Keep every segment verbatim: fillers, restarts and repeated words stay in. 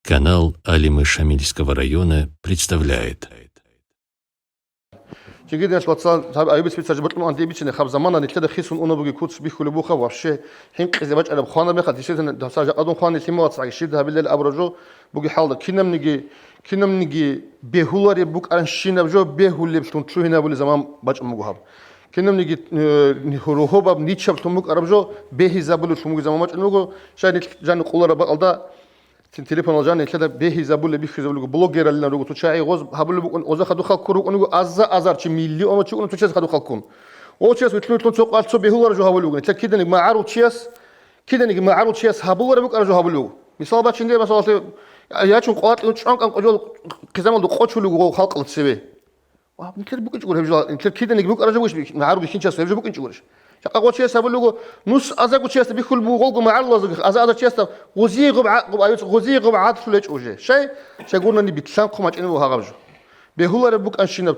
Канал Алимы Шамильского района представляет. Жиндир диналъул вацал, гьаб Айюбица бицарчӀа бокьун ан дие бицина, гьаб замана нилъеда хисун уна бугеб куц бихьулеб буха, вообще хӀинкъизе бачӀараб хванаб мехалъ, действительно, гьабсагӀат жакъа дун хван, лъималаца гӀагишида гьабилел абураб жо бугеб хӀалда, кинабниги, кинабниги бегьулареб букӀарабщинаб жо бегьулеблъун лъугьинабулеб заман бачӀун буго гьаб. Кинабниги, э, рогьобаб ничаблъун букӀараб жо бегьизабулеблъун бугеб заман бачӀун буго, щай нилъ жаниб къулараб бакӀалда, Цин телефонал жаниб нилъеда бегьизабулеб, бихьизабулеб буго, блогералилан руго цо чагӀи, гъоз гьабулеб букӀун, гъоза хадуб халккун рукӀуниго, аза-азарчи, миллионал чи вукӀун цо чияс хадуб халккун. О, чияс вилълъун-вилълъун цо къоялъ цо бегьулареб жо гьабулеб буго. Нилъер киданиги магӀарул чияс, киданиги магӀарул чияс гьабулареб букӀараб жо гьабулеб буго. Мисал бачине, масалалъе, ячун къватӀивун чӀванкӀан къо-, жол хъизамалда къочулеб буго гъол халкъалда цебе. Ва нилъер букӀинчӀо гури гьеб жо, нилъер киданиги букӀараб жо бугищ, магӀарулги щинчияс гьеб жо букӀинчӀо гурищ? Жакъа гъо чияс гьабулего, нус азарго чиясда бихьулеб буго гъолго магӀарулазулги, аза-азар чиясда гъозие гъоб гӀа-, гъоб аюц, гъозие гъоб гӀадлъулеб гьечӀо уже. Щай? Щай гурнани битлъанхъун бачӀине буго гьагъаб жо. Бегьулареб букӀанщинаб,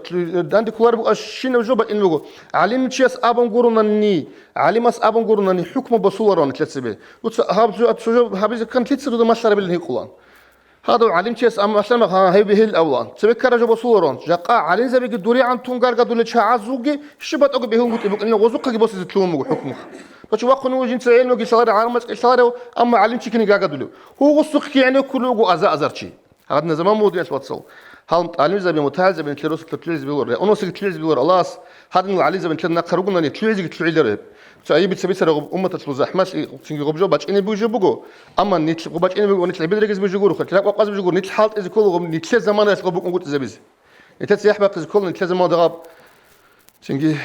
данде кколареб букӀанщинаб жо бачӀине буго. ГӀалимчияс абун гурунани, гӀалимас абун гурунани, хӀукму босуларо нилъер цебе. Дуца гьаб жо, цо жо гьабизе ккани, лъица дуда малъарабилан гьикъулаан. Гьадав гӀалимчияс амма, гьалъана, гьа, гьев бегьил авлан. Цебеккараб жо босуларон. Жакъа гӀалимзабиги дуригӀан тун гаргадулел чагӀазулги щиб батӀаго бегьунгутӀи букӀинилан гъозухъаги босизе лъугьун буго хӀукму. Нуч вахъун вуго жинца гӀелмуги лъаларев, гӀармацӀги лъаларев, амма гӀалимчи киниги гаргадулев. Гьугъусухъги гӀенеккун вуго аза-азарчи. Гьадинаб заман буго, диналъ вацал. Гьал гӀалимзаби, мутагӀилзаби нилъер росулъа лъугӀизе билур. Гьуносиги лъугӀизе билур Аллагьас. Гьадинал гӀалимзаби нилъер нахъа ругунани, лъугӀизеги лъугӀиларо гьеб. Цо Айюбица бицараб гъоб умматалъул захӀмалъи цинги гъоб жо бачӀине бугеб жо буго, амма нилъ гъоб бачӀине буго, нилъ гӀибадатги бугеб жо гуро, хӀатта ракӀ бакъвазе буго, нилъ хӀалтӀизе ккола гъоб нилъер заманаялъ гъоб букӀун букӀинчӀебизе. Нилъеца яхӀ бахъизе ккола нилъер заманалда гъаб. Цинги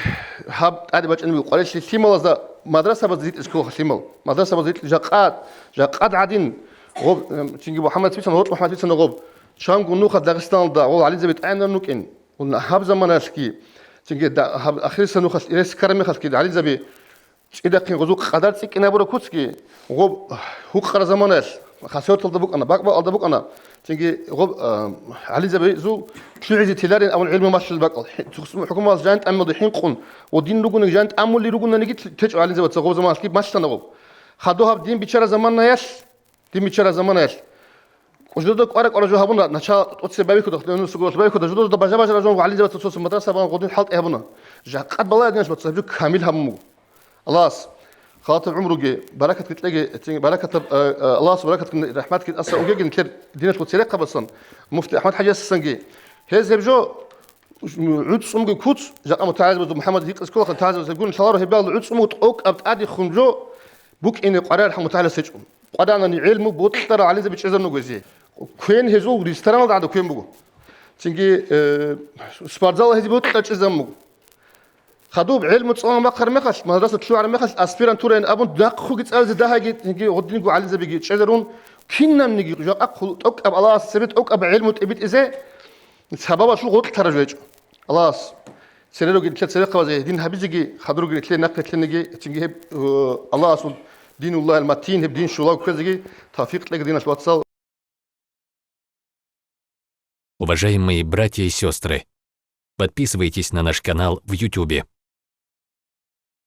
гьаб тӀаде бачӀине буго къварилъи лъималазда, мадрасабазда ритӀизе ккола лъимал. Мадрасабазда ритӀи жакъа, жакъа гӀадин гъоб, эм, цинги МухӀаммад бицана, гъоркь МухӀаммад бицана гъоб. Чанго нуха Дагъистаналда гъол гӀалимзаби тӀагӀинарун рукӀин. Гьаб заманалъги, цинги да-, гьаб ахирисеб нухалъ, ирес ккараб мехалъги гӀалимзаби цӀидахъин гъозул къадар цӀикӀкӀинабураб куцги, гъоб гьукъараб заманаялъ, хасияталда букӀана, бакӀ-бакӀалда букӀана, цинги гъоб, а, гӀалимзабизул лъугӀизе теларин абун гӀилму малъулеб бакӀал, хӀи-, цо-, хӀукумалъ жан тӀамулде хӀинкъун ва дин ругониги жан тӀамулел ругонаниги течӀо гӀалимзабаца гъоб заманалъги малъана гъоб. Хадуб гьаб дин биччараб заманаялъ, Дин биччараб заманаялъ, жидеда кӀвара-кӀвара жо гьабуна, начал тӀоцебе бабихьуда, хлебнусуго бабихьуда, жидеда бажа-бажара жо гӀалимзабаца цо-цо мадраса бан гъодин хӀалтӀи гьабуна. Жакъа балагье, диналъ вацал, гьаб жо камил гьабун буго. Аллагьас халатаб гӀумруги, баракатги кьеги, цин баракатаб, э, э, Аллагьас баракатги, рахӀматги тӀаса угеги нилъер диналъул церехъабасан, муфти АхӀмад-хӀажиясасанги. Гьез гьеб жо гӀуцӀцӀунги куц, жакъа мутагӀилзабазда МухӀаммад гьикъизе кколаха, мутагӀилзабазда гуни лъаларо гьебал гӀуцӀцӀунги тӀокӀаб тӀадехун жо букӀине къваригӀараб мутагӀилас гьечӀо. Къваранани гӀелму бокьарал гӀалимзаби чӀезарун руго гьезие. Квен гьезул рестораналда гӀадаб квен буго. Цинги, э, спортзал гьезие бокьарал чӀезабун буго. Хадуб гӀелму цӀалун бахъараб мехалъ, мадраса лъугӀараб мехалъ, аспирантурайин абун, нахъеги цӀализе дагьайги, цинги гъодинго гӀалимзабиги чӀезарун, кинабниги жакъа хъул-, тӀокӀаб Аллагьас цебе тӀокӀаб гӀелму тӀибитӀизе сабабалъул гъоркь тараб жо гьечӀо. Аллагьас цере ругел нилъер церехъабазе дин гьабизеги, хадур ругел нилъее нахъе лъеги, цинги гьеб, э, Аллагьасул динул-Лагьил матин, гьеб дин щулав кквезеги тавфикъ кьеги, диналъ вацал. Уважаемые братья и сестры, подписывайтесь на наш канал в Ютубе.